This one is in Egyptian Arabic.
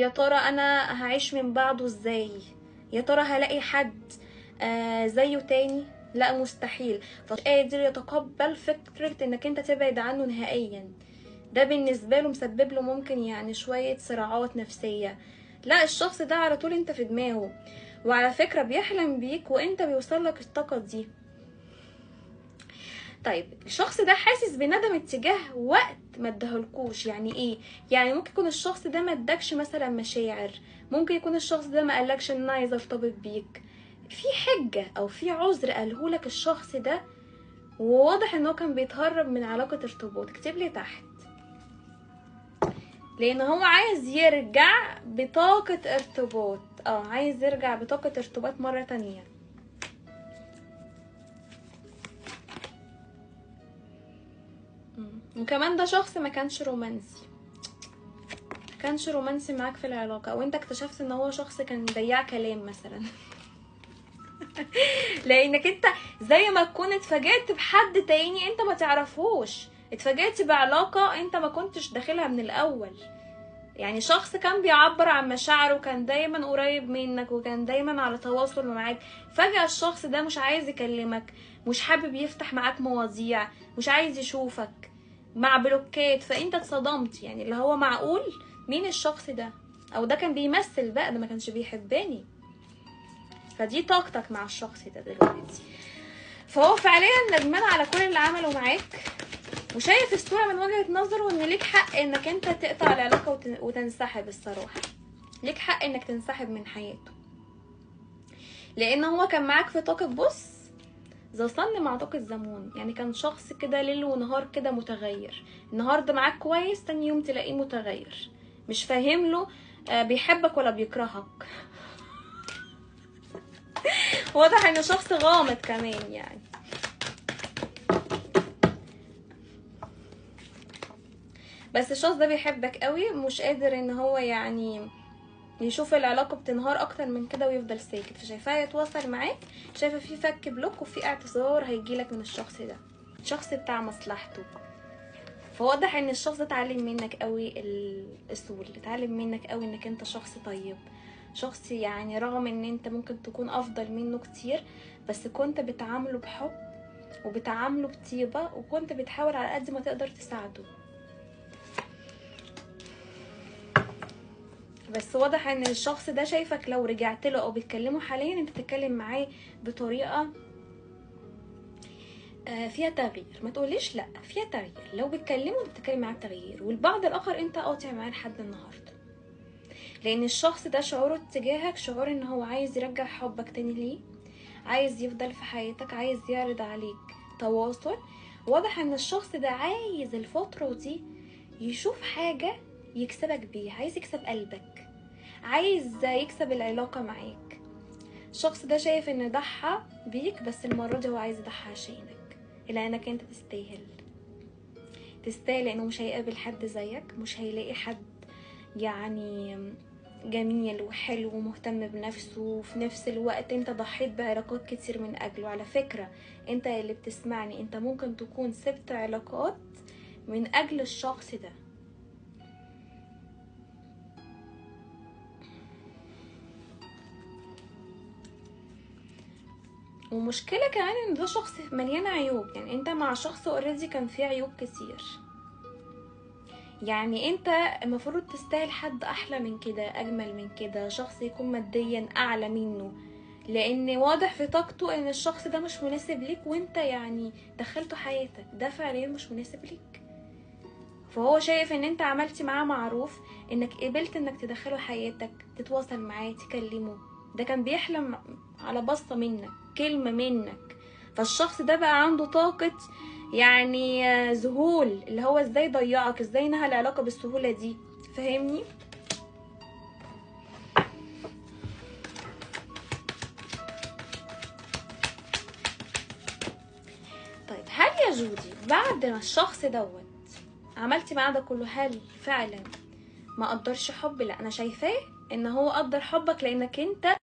يا ترى انا هعيش من بعده ازاي، يا ترى هلاقي حد زيه تاني؟ لا مستحيل. فمش قادر يتقبل فكرة انك انت تبعد عنه نهائيا. ده بالنسبة له مسبب له ممكن يعني شوية صراعات نفسية. لا الشخص ده على طول انت في دماغه، وعلى فكرة بيحلم بيك وانت بيوصلك الطاقة دي. طيب الشخص ده حاسس بندم اتجاه وقت ما اداهولكوش. يعني ايه؟ يعني ممكن يكون الشخص ده ما اداكش مثلا مشاعر، ممكن يكون الشخص ده ما قالكش ان انا عايز ارتبط بيك، في حجة او في عذر قالهولك الشخص ده، وواضح ان هو كان بيتهرب من علاقة ارتباط. اكتب لي تحت، لان هو عايز يرجع بطاقة ارتباط. عايز يرجع بطاقة ارتباط مرة تانية. وكمان ده شخص ما كانش رومانسي، ما كانش رومانسي معاك في العلاقة، او انت اكتشفت ان هو شخص كان بياع كلام مثلا. لانك انت زي ما تكون اتفاجئت بحد تاني انت ما تعرفوش، اتفاجئت بعلاقة انت ما كنتش داخلها من الاول. يعني شخص كان بيعبر عن مشاعره، كان دايما قريب منك وكان دايما على تواصل معاك، فجأة الشخص ده مش عايز يكلمك، مش حابب يفتح معاك مواضيع، مش عايز يشوفك، مع بلوكات. فانت اتصدمت، يعني اللي هو معقول مين الشخص ده؟ او ده كان بيمثل بقى، ده ما كانش بيحبني. فدي طاقتك مع الشخص ده دلوقتي. فهو فعليا ندمان على كل اللي عمله معاك، وشايف الصورة من وجهة نظره ان ليك حق انك انت تقطع العلاقة وتنسحب. الصراحة ليك حق انك تنسحب من حياته، لان هو كان معاك في طاقة، بص، the sun مع طاقة the moon، يعني كان شخص كده ليل ونهار كده متغير، النهارده معاك كويس، تاني يوم تلاقيه متغير، مش فاهم له بيحبك ولا بيكرهك. واضح انه شخص غامض كمان يعني. بس الشخص ده بيحبك قوي، مش قادر ان هو يعني يشوف العلاقة بتنهار اكتر من كده ويفضل ساكت. فشايفاه يتواصل معاك، شايفه في فك block وفي اعتذار هيجيلك من الشخص ده، الشخص بتاع مصلحته. فواضح ان الشخص ده اتعلم منك قوي الاصول، اتعلم منك قوي انك انت شخص طيب، شخص يعني رغم ان انت ممكن تكون افضل منه كتير، بس كنت بتعامله بحب وبتعامله بطيبه، وكنت بتحاول على قد ما تقدر تساعده. بس واضح ان الشخص ده شايفك لو رجعت له او بتكلمه حاليا، انت بتتكلم معاه بطريقة فيها تغيير. ما تقوليش لا، فيها تغيير. لو بتكلمه بتتكلم معاه بتغيير، والبعض الاخر انت قاطع معاه لحد النهارده، لان الشخص ده شعوره اتجاهك شعور ان هو عايز يرجع حبك تاني ليه، عايز يفضل في حياتك، عايز يعرض عليك تواصل. واضح ان الشخص ده عايز الفترة دي يشوف حاجة يكسبك بيها، عايز يكسب قلبك، عايز يكسب العلاقة معاك. الشخص ده شايف ان ضحى بيك، بس المرة دي هو عايز يضحى عشانك، لانك انت تستاهل، تستاهل، لانه مش هيقابل حد زيك، مش هيلاقي حد يعني جميل وحلو ومهتم بنفسه، وفي نفس الوقت انت ضحيت بعلاقات كتير من اجله. على فكرة انت اللي بتسمعني، انت ممكن تكون سبت علاقات من اجل الشخص ده. ومشكلة كمان ان ده شخص مليان عيوب، يعني انت مع شخص already كان فيه عيوب كتير، يعني انت المفروض تستاهل حد احلى من كده، اجمل من كده، شخص يكون ماديا اعلى منه، لان واضح في طاقته ان الشخص ده مش مناسب ليك، وانت يعني دخلته حياتك، ده فعليا مش مناسب ليك. فهو شايف ان انت عملتي معاه معروف، انك قبلت انك تدخله حياتك، تتواصل معاه، تكلمه، ده كان بيحلم على بصة منك، كلمة منك. فالشخص ده بقى عنده طاقة يعني ذهول، اللي هو ازاي ضيعك، ازاي نهى العلاقة بالسهولة دي، فاهمني؟ طيب هل يا جودي بعد ما الشخص دوت عملتي معاه ده كله، هل فعلا ما قدرش حب؟ لا، انا شايفاه ان هو قدر حبك، لانك انت